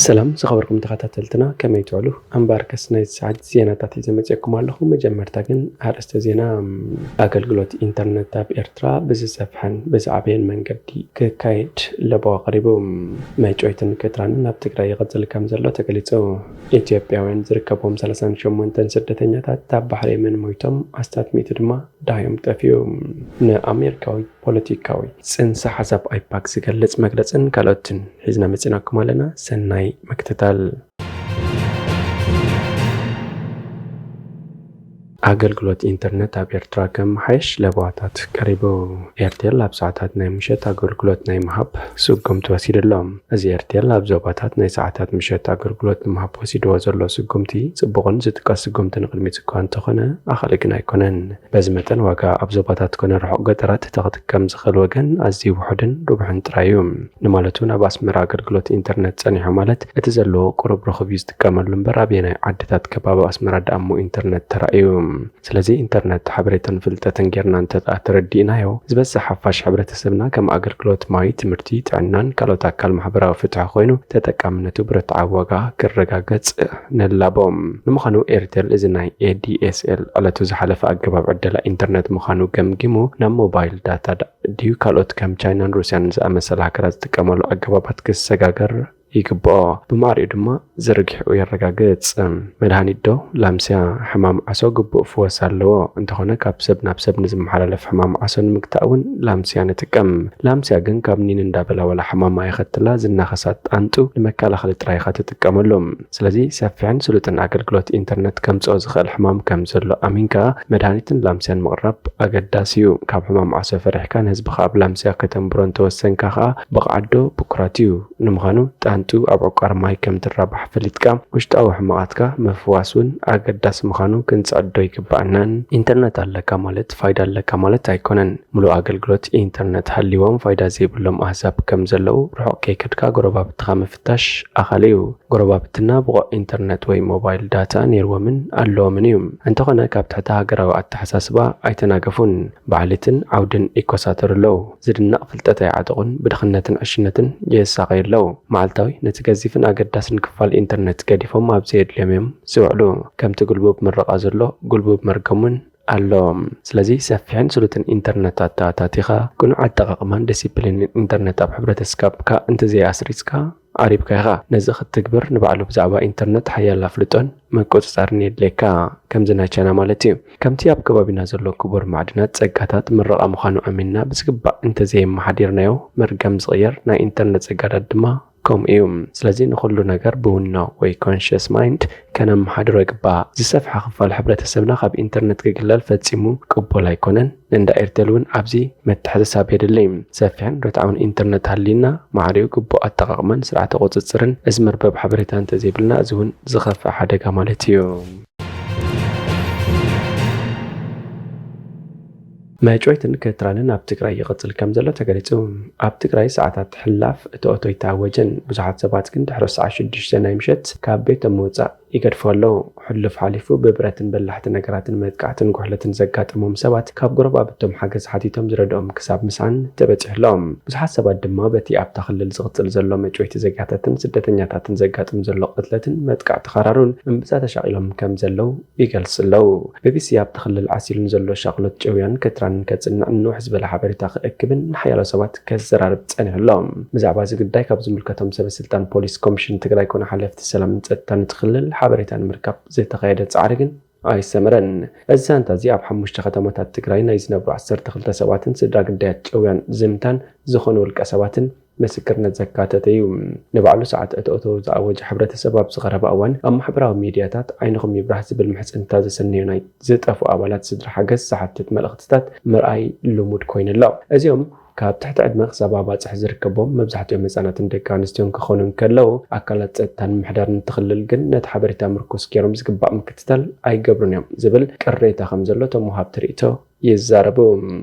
ሰላም ዝኸበርኩም ተኸታተልትና፣ ከመይ ትውዕሉ? ኣምባርከስ ናይ ሰዓት ዜናታት ሒዘ መፅየኩም ኣለኹ። መጀመርታ ግን ኣርእስተ ዜና። ኣገልግሎት ኢንተርነት ኣብ ኤርትራ ብዝሰፍሐን ብዝዓበየን መንገዲ ክካየድ ለበዋ ቀሪቡ። መጭወይትን ክትራንን ኣብ ትግራይ ይቕፅል ከም ዘሎ ተገሊፁ። ኢትዮጵያውያን ዝርከብዎም ሰላሳን ሸሞንተን ስደተኛታት ኣብ ባሕሪ የመን ሞይቶም፣ ኣስታት ሚእቲ ድማ ደሃዮም ጠፊኡ። ንኣሜሪካዊ ፖለቲካዊ ፅንሰ ሓሳብ ኣይፓክ ዝገልፅ መግለፅን ካልኦትን ሒዝና መፂናኩም ኣለና። ሰናይ ምክትታል። ኣገልግሎት ኢንተርነት ኣብ ኤርትራ ከመሓየሽ ለበዋታት ቀሪቡ። ኤርቴል ኣብ ሰዓታት ናይ ምሸት ኣገልግሎት ናይ ምሃብ ስጉምቲ ወሲዱ ኣሎ። እዚ ኤርቴል ኣብ ዞባታት ናይ ሰዓታት ምሸት ኣገልግሎት ንምሃብ ወሲድዎ ዘሎ ስጉምቲ ጽቡቕን ዝጥቀስ ስጉምቲ ንቕድሚት እኳ እንተኾነ፣ ኣኻሊ ግን ኣይኮነን። በዚ መጠን ዋጋ ኣብ ዞባታት ኮነ ርሑቕ ገጠራት ተኽትከም ዝኽእል ወገን ኣዝዩ ውሑድን ርቡሕን ጥራይ እዩ። ንማለቱ ናብ ኣስመራ ኣገልግሎት ኢንተርነት ጸኒሑ ማለት እቲ ዘለዎ ቁሩብ ርኹብ እዩ ዝጥቀመሉ እምበር ኣበየናይ ዓድታት ከባቢ ኣስመራ ደኣ እሞ ኢንተርነት ተራእዩ? ስለዚ ኢንተርነት ሓበሬታን ፍልጠትን ጌርና እንተ ደኣ ተረዲእናዮ፣ ዝበዝሕ ሓፋሽ ሕብረተሰብና ከም ኣገልግሎት ማይ፣ ትምህርቲ፣ ጥዕናን ካልኦት ኣካል ማሕበራዊ ፍትሒ ኮይኑ ተጠቃምነቱ ብርትዓዊ ዋጋ ክረጋገጽ ንላቦ። ንምዃኑ ኤርቴል እዚ ናይ ኤዲኤስኤል ዕለቱ ዝሓለፈ ኣገባብ ዕደላ ኢንተርነት ምዃኑ ገምጊሙ ናብ ሞባይል ዳታ ድዩ ካልኦት ከም ቻይናን ሩስያን ዝኣመሰላ ሃገራት ዝጥቀማሉ ኣገባባት ክሰጋገር ይግብኦ። ብማዕሪኡ ድማ ዘርጊሑ የረጋግጽ። መድሃኒት ዶ ላምስያ ሕማም ዓሶ ግቡእ ፍወስ ኣለዎ። እንተኾነ ካብ ሰብ ናብ ሰብ ንዝመሓላለፍ ሕማም ዓሶ ንምግታእ እውን ላምስያ ንጥቀም። ላምስያ ግን ካብ ኒን እንዳበላ ዋላ ሕማም ኣየኸትላ ዝናኸሳ ጣንጡ ንመከላኸሊ ጥራይ ኢኻ ትጥቀመሉ። ስለዚ ሰፊሕን ስሉጥን ኣገልግሎት ኢንተርነት ከምጽኦ ዝኽእል ሕማም ከም ዘሎ ኣሚንካ መድሃኒትን ላምስያን ምቕራብ ኣገዳሲ እዩ። ካብ ሕማም ዓሶ ፈሪሕካ ንህዝብኻ ኣብ ላምስያ ከተንብሮ እንተወሰንካ ኸኣ ብቕዓት ዶ ብኩራት እዩ። ንምዃኑ ጣንጡ ኣብ ዕቋር ማይ ከም ትራባሕ ፈሊጥካ ውሽጣዊ ሕመቓትካ ምፍዋስ እውን ኣገዳሲ ምዃኑ ክንጽዕዶ ይግብኣናን። ኢንተርነት ኣለካ ማለት ፋይዳ ኣለካ ማለት ኣይኮነን። ምሉእ ኣገልግሎት ኢንተርነት ሃልይዎም ፋይዳ ዘይብሎም ኣህዛብ ከም ዘለዉ ርሑቕ ከይከድካ ጎረባብትኻ ምፍታሽ ኣኻሊ እዩ። ጎረባብትና ብቑዕ ኢንተርነት ወይ ሞባይል ዳታ ነይርዎምን ኣለዎምን እዩ። እንተኾነ ካብ ትሕቲ ሃገራዊ ኣተሓሳስባ ኣይተናገፉን። ብዓሌትን ዓውድን ይኮሳተሩ ኣለዉ። ዝድነቕ ፍልጠት ኣይዓጠቑን፣ ብድኽነትን ዕሽነትን ይሳቐዩ ኣለዉ። መዓልታዊ ነቲ ገዚፍን ኣገዳስን ክፋል ኢንተርነት ገዲፎም ኣብ ዘየድልዮም እዮም ዝውዕሉ። ከምቲ ጉልቡብ ምረቓ ዘሎ፣ ጉልቡብ መርገም እውን ኣሎ። ስለዚ ሰፊሕን ስሉጥን ኢንተርነት ኣተኣታቲኻ፣ ቅኑዕ ኣጠቓቕማን ዲሲፕሊንን ኢንተርነት ኣብ ሕብረተሰብካ እንተዘይኣስሪጽካ፣ ዓሪብካ ኢኻ። ነዚ ክትትግብር ንባዕሉ ብዛዕባ ኢንተርነት ሓያል ኣፍልጦን ምቁጽጻርን የድልየካ። ከምዚ ናይ ቻይና ማለት እዩ። ከምቲ ኣብ ከባቢና ዘሎ ክቡር ማዕድናት ጸጋታት ምረቓ ምዃኑ ኣሚንና ብዝግባእ እንተዘየመሓዲርናዮ፣ መርገም ዝቕየር ናይ ኢንተርነት ጸጋታት ድማ ከምኡ እዩ። ስለዚ ንኹሉ ነገር ብውኖ ወይ ኮንሽስ ማይንድ ከነመሓድሮ ይግባእ። ዝሰፍሐ ክፋል ሕብረተሰብና ካብ ኢንተርነት ክግለል ፈጺሙ ቅቡል ኣይኮነን። እንዳ ኤርቴል እውን ኣብዚ ምትሕስሳብ የድሊ። ሰፊሕን ርትዓውን ኢንተርነት ሃልዩና፣ ማዕሪኡ ግቡእ ኣጠቓቕማን ስርዓተ ቁጽጽርን እዚ መርበብ ሓበሬታ እንተዘይብልና፣ እዚ እውን ዝኸፍአ ሓደጋ ማለት እዩ። መጭወይትን ክትራንን ኣብ ትግራይ ይቕጽል ከም ዘሎ ተገሊጹ። ኣብ ትግራይ ሰዓታት ሕላፍ እቶ እቶ ኣይተኣወጀን። ብዙሓት ሰባት ግን ድሕሪ ሰዓት ሽዱሽተ ናይ ምሸት ካብ ቤቶም ምውጻእ ይገድፉ ኣለዉ። ሕሉፍ ሓሊፉ ብብረትን በላሕቲ ነገራትን መጥቃዕትን ጉሕለትን ዘጋጠሞም ሰባት ካብ ጎረባብቶም ሓገዝ ሓቲቶም ዝረድኦም ክሳብ ምስኣን ተበጺሑ ኣሎ። ብዙሓት ሰባት ድማ በቲ ኣብታ ክልል ዝቕጽል ዘሎ መጭወይቲ ዜጋታትን ስደተኛታትን ዘጋጥም ዘሎ ቅትለትን መጥቃዕቲ ኸራሩን እምብዛ ተሻቒሎም ከም ዘለዉ ይገልጽ ኣለዉ። ቢቢሲ ኣብቲ ክልል ዓሲሉ ንዘሎ ሻቕሎት ጭውያን ክትራንን ከጽንዕን ንውሕ ዝበለ ሓበሬታ ክእክብን ንሓያሎ ሰባት ከዘራርብ ጸኒሑ ኣሎ። ብዛዕባ እዚ ጉዳይ ካብ ዝምልከቶም ሰበ ስልጣን ፖሊስ ኮሚሽን ትግራይ ኮነ ሓለፍቲ ሰላምን ጸጥታን እቲ ክልል ሓበሬታ ንምርካብ ዝተኻየደ ጻዕሪ ግን ኣይሰመረን። እዚ ዛንታ እዚ ኣብ ሓሙሽተ ከተማታት ትግራይ ናይ ዝነብሩ ዓሰርተ ክልተ ሰባትን ስድራ ግዳያት ጭውያን ዝምታን ዝኾኑ ውልቀ ሰባትን ምስክርነት ዘካተተ እዩ። ንባዕሉ ሰዓት እቶ እቶ ዝኣወጀ ሕብረተሰብ ኣብዚ ቀረባ እዋን ኣብ ማሕበራዊ ሚድያታት ዓይንኹም ይብራህ ዝብል ምሕጽንታ ዘሰነዮ ናይ ዝጠፍኡ ኣባላት ስድራ ሓገዝ ዝሓትት መልእኽትታት ምርኣይ ልሙድ ኮይኑ ኣሎ። እዚኦም ካብ ትሕቲ ዕድመ ክሳብ ኣባጽሕ ዝርከቦም መብዛሕትኦም ህጻናትን ደቂ ኣንስትዮን ክኾኑ እንከለዉ፣ ኣካላት ጸጥታን ምምሕዳርን እቲ ክልል ግን ነቲ ሓበሬታ ምርኩስ ገይሮም ዝግባእ ምክትታል ኣይገብሩን እዮም ዝብል ቅሬታ ከም ዘሎ እቶም ወሃብቲ ርእይቶ ይዛረቡ።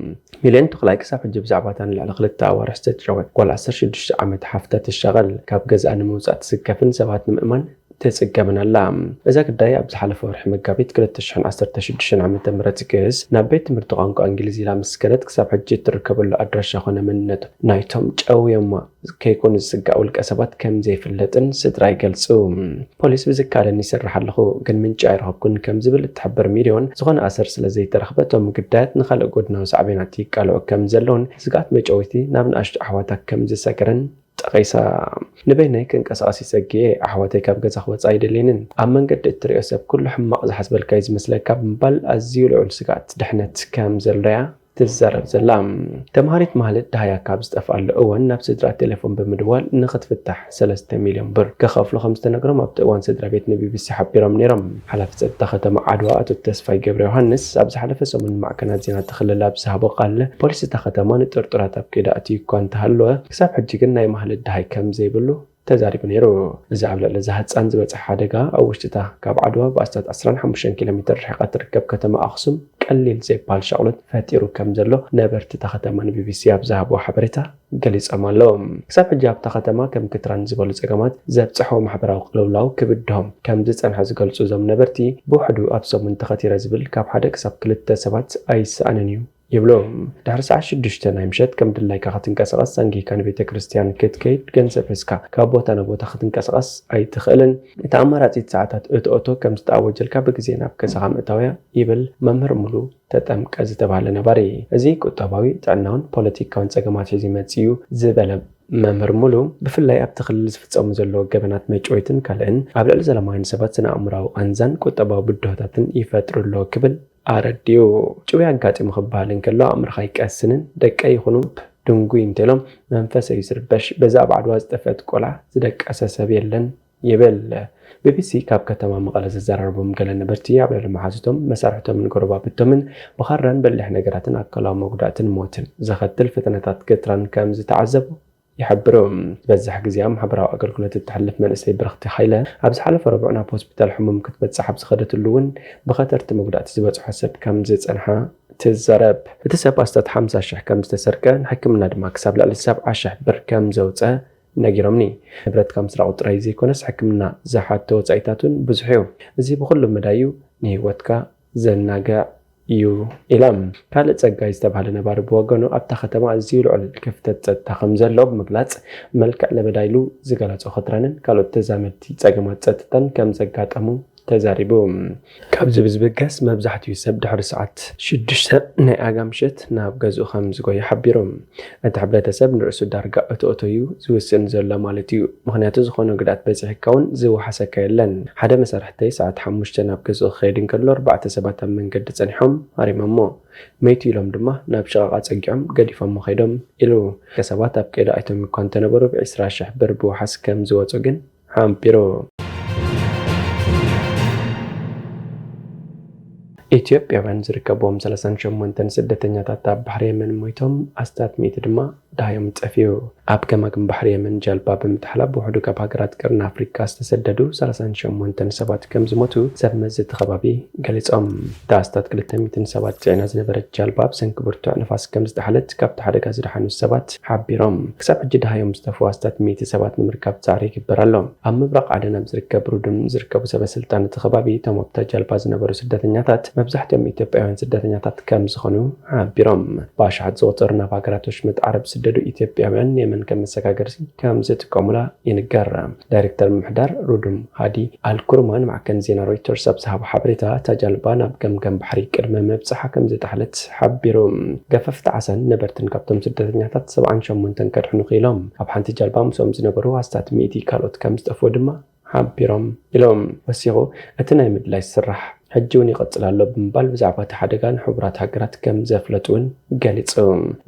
ሚልዮን ተኽላይ ክሳብ ሕጂ ብዛዕባ እታ ንልዕሊ ክልተ ኣዋርሕ ዝተጨወት ጓል ዓሰርተ ሽዱሽተ ዓመት ሓፍታ ትሻቐል። ካብ ገዝኣ ንምውጻእ ትስከፍን ሰባት ንምእማን ትጽገምን ኣላ። እዛ ግዳይ ኣብ ዝሓለፈ ወርሒ መጋቢት ክልተ ሽሕን ዓሰርተ ሽዱሽተን ዓመተ ምህረት ግእዝ ናብ ቤት ትምህርቲ ቋንቋ እንግሊዝ ኢላ ምስ ከደት ክሳብ ሕጂ እትርከበሉ ኣድራሻ ኮነ መንነት ናይቶም ጨውዮማ ከይኮኑ ዝስጋእ ውልቀ ሰባት ከም ዘይፍለጥን ስድራ ይገልጹ። ፖሊስ ብዝካለኒ ይሰርሕ ኣለኹ፣ ግን ምንጪ ኣይረኸብኩን ከም ዝብል እትሕብር ሚልዮን፣ ዝኾነ ኣሰር ስለ ዘይተረኽበ እቶም ግዳያት ንኻልእ ጎድናዊ ሳዕቤናት ይቃልዑ ከም ዘለውን ስግኣት መጨወይቲ ናብ ንኣሽቱ ኣሕዋታ ከም ዝሰገረን ጠቒሳ። ንበይነይ ክንቀሳቐስ ይጸግየ፣ ኣሕዋተይ ካብ ገዛ ክወጻ ኣይደልየንን። ኣብ መንገዲ እትርእዮ ሰብ ኩሉ ሕማቕ ዝሓስበልካ እዩ ዝመስለካ ብምባል ኣዝዩ ልዑል ስግኣት ድሕነት ከም ዘሎ እያ ትዛረብ ዘላ። ተምሃሪት ማህሌት ደሃያ ካብ ዝጠፍኣሉ እዋን ናብ ስድራ ቴሌፎን ብምድዋል ንኽትፍታሕ ሰለስተ ሚልዮን ብር ክኸፍሉ ከም ዝተነግሮም ኣብቲ እዋን ስድራ ቤት ንቢቢሲ ሓቢሮም ነይሮም። ሓላፊ ጸጥታ ከተማ ዓድዋ ኣቶ ተስፋይ ገብረ ዮሃንስ ኣብ ዝሓለፈ ሰሙን ማዕከናት ዜና ተኽልል ኣብ ዝሃቦ ቃል፣ ፖሊስ እታ ከተማ ንጥርጡራት ኣብ ከይዳ ኣትዩ እኳ እንተሃለወ፣ ክሳብ ሕጂ ግን ናይ ማህሌት ደሃይ ከም ዘይብሉ ተዛሪቡ ነይሩ። እዚ ኣብ ልዕሊ እዛ ህጻን ዝበጽሐ ሓደጋ ኣብ ውሽጢ እታ ካብ ዓድዋ ብኣስታት ዕስራን ሓሙሽተን ኪሎ ሜትር ርሒቓ ትርከብ ከተማ ኣኽሱም ቀሊል ዘይበሃል ሻቕሎት ፈጢሩ ከም ዘሎ ነበርቲ እታ ከተማ ንቢቢሲ ኣብ ዝሃብዎ ሓበሬታ ገሊጾም ኣለዉ። ክሳብ ሕጂ ኣብታ ከተማ ከም ክትራን ዝበሉ ጸገማት ዘብጽሖ ማሕበራዊ ቅልውላው ክብድሆም ከም ዝጸንሐ ዝገልጹ እዞም ነበርቲ፣ ብውሕዱ ኣብ ሰሙን ተኸቲረ ዝብል ካብ ሓደ ክሳብ ክልተ ሰባት ኣይሰኣንን እዩ ይብሉ። ድሕሪ ሰዓት ሽዱሽተ ናይ ምሸት ከም ድላይካ ክትንቀሳቐስ፣ ሳንጊካ ንቤተ ክርስቲያን ክትከይድ፣ ገንዘብ ሒዝካ ካብ ቦታ ናብ ቦታ ክትንቀሳቐስ ኣይትኽእልን። እቲ ኣማራጺ ሰዓታት እትኦቶ ከም ዝተኣወጀልካ ብግዜ ናብ ገዛኻ ምእታውያ ይብል መምህር ሙሉ ተጠምቀ ዝተባህለ ነባሪ። እዚ ቁጠባዊ፣ ጥዕናውን ፖለቲካውን ጸገማት ሒዙ ይመጽእ እዩ ዝበለ መምህር ሙሉ፣ ብፍላይ ኣብቲ ክልል ዝፍጸሙ ዘለዉ ገበናት መጭወይትን ካልእን ኣብ ልዕሊ ሰላማውያን ሰባት ስነ ኣእምራዊ ቃንዛን ቁጠባዊ ብድሆታትን ይፈጥሩ ኣለዉ ክብል ኣረዲኡ። ጭውያ ኣጋጢሙ ክበሃል እንከሎ ኣእምሮኻ ይቀስንን ደቀይ ይኹኑ ድንጉይ እንተሎም መንፈሰይ ዝርበሽ፣ በዛ ኣብ ዓድዋ ዝጠፍአት ቆልዓ ዝደቀሰ ሰብ የለን ይብል። ቢቢሲ ካብ ከተማ መቐለ ዘዘራረቦም ገለ ነበርቲ ኣብ ልዕሊ መሓዙቶም፣ መሳርሕቶምን ጎረባብቶምን ብኻራን በሊሕ ነገራትን ኣካላዊ መጉዳእትን ሞትን ዘኸትል ፈተነታት ገትራን ከም ዝተዓዘቡ ይሕብሩ። ዝበዝሕ ግዜኣ ማሕበራዊ ኣገልግሎት እትሕልፍ መንእሰይ ብርኽቲ ሃይለ ኣብ ዝሓለፈ ረቡዕ ናብ ሆስፒታል ሕሙም ክትበጽሕ ኣብ ዝኸደትሉ እውን ብኸተርቲ መጉዳእቲ ዝበጽሖ ሰብ ከም ዝጸንሓ ትዛረብ። እቲ ሰብ ኣስታት ሓምሳ ሽሕ ከም ዝተሰርቀ፣ ንሕክምና ድማ ክሳብ ልዕሊ ሰብዓ ሽሕ ብር ከም ዘውጸ ነጊሮምኒ። ንብረትካ ምስራቑ ጥራይ ዘይኮነስ ሕክምና ዝሓቶ ወጻኢታት እውን ብዙሕ እዩ። እዚ ብኹሉ መዳይ እዩ ንህይወትካ ዘናግዕ እዩ ኢላ። ካልእ ጸጋይ ዝተባህለ ነባሪ ብወገኑ ኣብታ ከተማ ኣዝዩ ልዑል ክፍተት ጸጥታ ከም ዘሎ ብምግላጽ፣ መልክዕ ለበዳ ኢሉ ዝገለጾ ክትረንን ካልኦት ተዛመድቲ ጸገማት ጸጥታን ከም ዘጋጠሙ ተዛሪቡ። ካብዚ ብዝብገስ መብዛሕትኡ ሰብ ድሕሪ ሰዓት ሽዱሽተ ናይ ኣጋ ምሸት ናብ ገዝኡ ከም ዝጎየ ሓቢሩ። እቲ ሕብረተሰብ ንርእሱ ዳርጋ እቶ እቶ እዩ ዝውስን ዘሎ ማለት እዩ። ምኽንያቱ ዝኾነ ጉድኣት በጺሕካ እውን ዝወሓሰካ የለን። ሓደ መሳርሕተይ ሰዓት ሓሙሽተ ናብ ገዝኡ ክኸይድ እንከሎ ኣርባዕተ ሰባት ኣብ መንገዲ ጸኒሖም ሃሪሞሞ። መይቱ ኢሎም ድማ ናብ ሽቓቕ ኣጸጊዖም ገዲፎሞ ከይዶም ኢሉ። ሰባት ኣብ ቀይዲ ኣትዮም እኳ እንተነበሩ ብዒስራ ሽሕ ብር ብወሓስ ከም ዝወጹ ግን ሓቢሩ። ኢትዮጵያውያን ዝርከብዎም ሰላሳን ሸሞንተን ስደተኛታት ኣብ ባሕሪ የመን ሞይቶም፣ ኣስታት ሚእቲ ድማ ደሃዮም ጠፍዩ። ኣብ ገማግም ባሕሪ የመን ጃልባ ብምጥሓላ ብውሕዱ ካብ ሃገራት ቀርኒ ኣፍሪካ ዝተሰደዱ ሰላሳን ሸሞንተን ሰባት ከም ዝሞቱ ሰብ መዚ እቲ ከባቢ ገሊጾም። እታ ኣስታት ክልተ ሚእትን ሰባት ጽዒና ዝነበረት ጃልባ ብሰንኪ ብርቱዕ ንፋስ ከም ዝጠሓለት ካብቲ ሓደጋ ዝደሓኑ ሰባት ሓቢሮም። ክሳብ ሕጂ ደሃዮም ዝጠፍኡ ኣስታት ሚእቲ ሰባት ንምርካብ ጻዕሪ ይግበር ኣሎ። ኣብ ምብራቕ ዓደን ኣብ ዝርከብ ሩዱም ዝርከቡ ሰበ ስልጣን እቲ ከባቢ፣ እቶም ኣብታ ጃልባ ዝነበሩ ስደተኛታት መብዛሕትኦም ኢትዮጵያውያን ስደተኛታት ከም ዝኾኑ ሓቢሮም። ብኣሽሓት ዝቑጸሩ ናብ ሃገራት ወሽመጥ ዓረብ ዝስደዱ ኢትዮጵያውያን ንየመን ከም መሰጋገሪ ከም ዝጥቀሙላ ይንገር። ዳይሬክተር ምምሕዳር ሩዱም ሃዲ ኣልኩርማ ንማዕከን ዜና ሮይተርስ ኣብ ዝሃቦ ሓበሬታ፣ እታ ጃልባ ናብ ገምገም ባሕሪ ቅድሚ ምብጽሓ ከም ዝጠሓለት ሓቢሩ። ገፈፍቲ ዓሳን ነበርትን ካብቶም ስደተኛታት ሰብዓን ሸሞንተን ከድሕኑ ክኢሎም፣ ኣብ ሓንቲ ጃልባ ምስኦም ዝነበሩ ኣስታት ሚእቲ ካልኦት ከም ዝጠፍኡ ድማ ሓቢሮም ኢሎም። ወሲኹ፣ እቲ ናይ ምድላይ ስራሕ ሕጂ እውን ይቕጽል ኣሎ ብምባል ብዛዕባ እቲ ሓደጋ ንሕቡራት ሃገራት ከም ዘፍለጡ እውን ገሊጹ።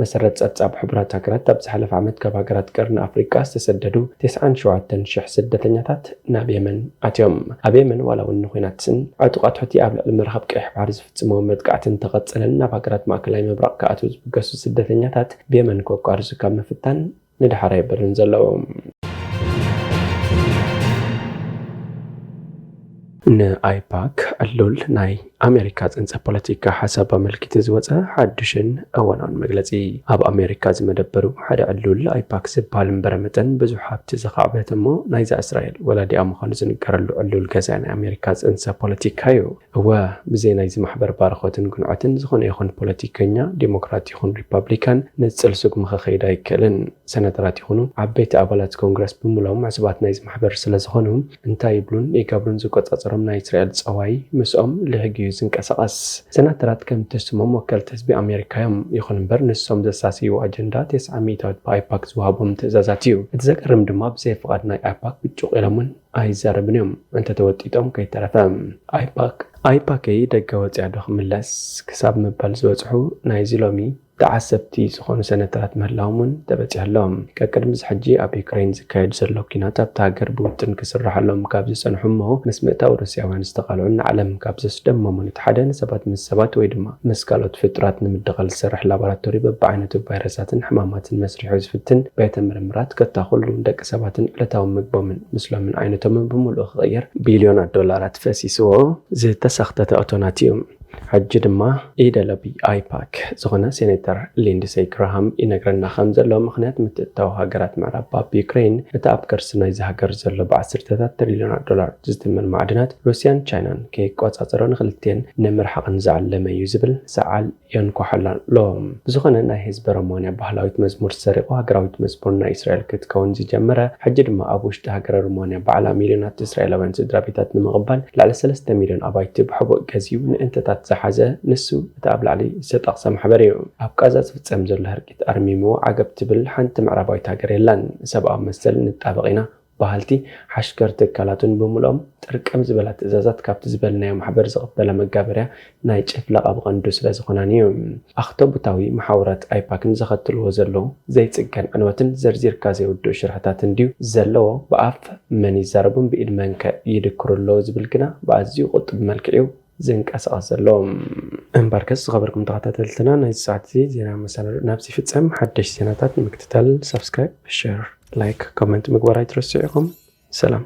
መሰረት ጸብጻብ ሕቡራት ሃገራት፣ ኣብ ዝሓለፈ ዓመት ካብ ሃገራት ቀርኒ ኣፍሪቃ ዝተሰደዱ ተስዓን ሸውዓተን ሽሕ ስደተኛታት ናብ የመን ኣትዮም። ኣብ የመን ዋላ እውን ንኹናትን ዕጡቓት ሑቲ ኣብ ልዕሊ መራኽብ ቀይሕ ባሕሪ ዝፍጽምዎ መጥቃዕትን እንተቐጸለን፣ ናብ ሃገራት ማእከላይ ምብራቕ ክኣትዉ ዝብገሱ ስደተኛታት ብየመን ከቋርጹ ካብ ምፍታን ንድሓር ኣይበሉን ዘለዉ። ንኣይፓክ ዕሉል ናይ ኣሜሪካ ጽንፀ ፖለቲካ ሓሳብ ኣመልኪቱ ዝወፀ ሓድሽን እዋናውን መግለፂ። ኣብ ኣሜሪካ ዝመደበሩ ሓደ ዕሉል ኣይፓክ ዝበሃል እምበረ መጠን ብዙሕ ሃብቲ ዘኻዕበት እሞ ናይዛ እስራኤል ወላዲኣ ምዃኑ ዝንገረሉ ዕሉል ገዛኢ ናይ ኣሜሪካ ጽንሰ ፖለቲካ እዩ። እወ፣ ብዘይ ናይዚ ማሕበር ባርኾትን ግንዖትን ዝኾነ ይኹን ፖለቲከኛ ዴሞክራት ይኹን ሪፓብሊካን ንፅል ስጉሚ ክኸይድ ኣይክእልን። ሰነተራት ይኹኑ ዓበይቲ ኣባላት ኮንግረስ ብምሎም ዕሱባት ናይዚ ማሕበር ስለ ዝኾኑ እንታይ ይብሉን ይገብሩን ዝቆጻጸሮም ናይ እስራኤል ጸዋይ ምስኦም ልሕጊ እዩ ዝንቀሳቐስ። ሰናተራት ከምቲ ስሞም ወከልቲ ህዝቢ ኣሜሪካ እዮም። ይኹን እምበር ንሶም ዘሳስይዎ ኣጀንዳ ተስዓ ሚእታዊት ብኣይፓክ ዝወሃቦም ትእዛዛት እዩ። እቲ ዘገርም ድማ ብዘይ ፍቓድ ናይ ኣይፓክ ብጩቕ ኢሎም እውን ኣይዛረብን እዮም እንተተወጢጦም ከይተረፈ። ኣይፓክ ኣይፓከይ ደገ ወፂያ ዶ ክምለስ ክሳብ ምባል ዝበፅሑ ናይዚ ሎሚ ተዓሰብቲ ዝኾኑ ሰነተራት ምህላዎም እውን ተበፂሑ ኣሎ። ቀቅድሚ እዚ ሕጂ ኣብ ዩክሬን ዝካየድ ዘሎ ኲናት ኣብቲ ሃገር ብውጥን ክስርሐሎም ካብ ዝፀንሑ እሞ ምስ ምእታው ሩስያውያን ዝተቓልዑን ንዓለም ካብ ዘስደመሙን እቲ ሓደ ንሰባት ምስ ሰባት ወይ ድማ ምስ ካልኦት ፍጡራት ንምድቓል ዝሰርሕ ላቦራቶሪ በብዓይነቱ ቫይረሳትን ሕማማትን መስሪሑ ዝፍትን ቤተ ምርምራት ከታኹሉ ንደቂ ሰባትን ዕለታዊ ምግቦምን ምስሎምን ዓይነቶምን ብምሉእ ክቕየር ቢልዮናት ዶላራት ፈሲስዎ ዝተሳኽተተ እቶናት እዩ። ሕጂ ድማ ኢደለቢ ኣይፓክ ዝኾነ ሴኔተር ሊንድሰይ ግራሃም ይነግረና ከም ዘሎ ምኽንያት ምትእትታው ሃገራት ምዕራብ ኣብ ዩክሬን እቲ ኣብ ከርሲ ናይዚ ሃገር ዘሎ ብዓሰርተታት ትሪልዮናት ዶላር ዝትመን ማዕድናት ሩስያን ቻይናን ከይቆጻጸሮ ንክልቲኤን ንምርሓቕን ዝዓለመ እዩ ዝብል ሰዓል የንኳሓላ ኣሎ። ብዝኾነ ናይ ህዝቢ ሮማንያ ባህላዊት መዝሙር ሰሪቑ ሃገራዊት መዝሙር ናይ እስራኤል ክትከውን ዝጀመረ ሕጂ ድማ ኣብ ውሽጢ ሃገረ ሮማንያ ባዕላ ሚልዮናት እስራኤላውያን ስድራ ቤታት ንምቕባል ልዕሊ ሰለስተ ሚልዮን ኣባይቲ ብሕቡእ ገዚኡ ንእንተታት ዝሓዘ ንሱ እቲ ኣብ ላዕሊ ዝተጠቕሰ ማሕበር እዩ። ኣብ ቃዛ ዝፍጸም ዘሎ ህርቂት ኣርሚምዎ ዓገብ ትብል ሓንቲ ምዕራባዊት ሃገር የላን። ሰብኣዊ መሰል ንጣበቕ ኢና በሃልቲ ሓሽከር ትካላቱን ብምልኦም ጥርቅም ዝበላ ትእዛዛት ካብቲ ዝበልናዮ ማሕበር ዝቕበላ መጋበርያ ናይ ጭፍለቓ ብቐንዱ ስለ ዝኾናን እዩ። ኣኽቶቡታዊ መሓውራት ኣይፓክን ዘኸትልዎ ዘለዉ ዘይጽገን ዕንወትን ዘርዚርካ ዘይውድኡ ሽርሕታት እንድዩ ዘለዎ። ብኣፍ መን ይዛረቡን ብኢድ መንከ ይድክሩ ኣለዉ ዝብል ግና ብኣዝዩ ቁጡብ መልክዕ እዩ ዝንቀሳቐስ ዘሎ። እምበርከስ ዝኸበርኩም ተኸታተልትና ናይዚ ሰዓት እዚ ዜና መሰናዶ ናብዚ ይፍጸም። ሓደሽ ዜናታት ንምክትታል ሳብስክራይብ፣ ሸር፣ ላይክ፣ ኮመንት ምግባር ኣይትረስዑ ኢኹም። ሰላም።